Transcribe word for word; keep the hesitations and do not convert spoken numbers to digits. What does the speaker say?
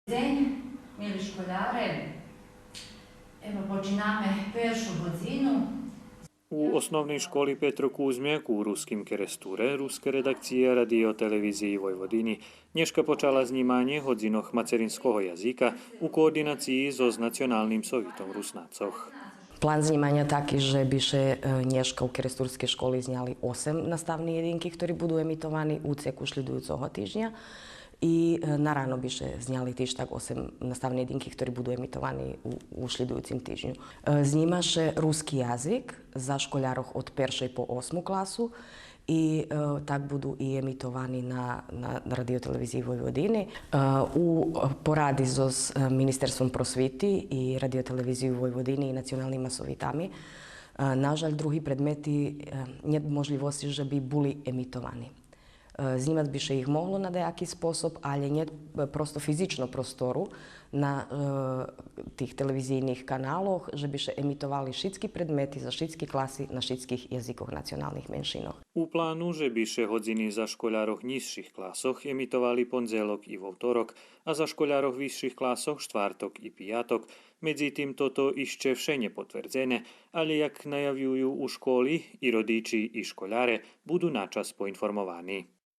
Дзень, мили школяре. Ево, починаме першу годзину. У Основней школи „Петро Кузмяк” у Руским Керестуре руска редакция Радио-телевизиї Войводини нєшка почала знїманє годзинох мацеринского язика у координациї зоз Националним совитом Руснацох. План знїманя таки же би ше, е, нєшка у керестурскей школи зняли осем наставни єдинки, хтори буду емитовани у цеку шлїдуюцого тижня. И, е, нарано би ше зняли тиж так осем наставни єдинки, хтори буду емитовани у, у шлїдуюцим тижню. Е, знїма ше руски язик за школярох од першей по осму класу и, е, так буду и емитовани на, на Радио-телевизиї Войводини. Е, у поради зоз, е, Министерством просвити и Радио-телевизиєю Войводини и националнима совитами, е, нажаль, други предмети, е, нєт можлївосци же би були емитовани. Е, знїмац би ше их могло на даяки способ, алє нєт, е, просто физично простору на, е, тих телевизийних каналох, же би ше емитовали шицки предмети за шицки класи на шицких язикох националних меншинох. У плану же би ше годзини за школярох нїзших класох емитовали пондзелок и вовторок, а за школярох висших класох штварток и пияток. Медзитим, тото ище вше нє потвердзене, алє, як наявюю у школи, и родичи и школяре буду начас поинформовани.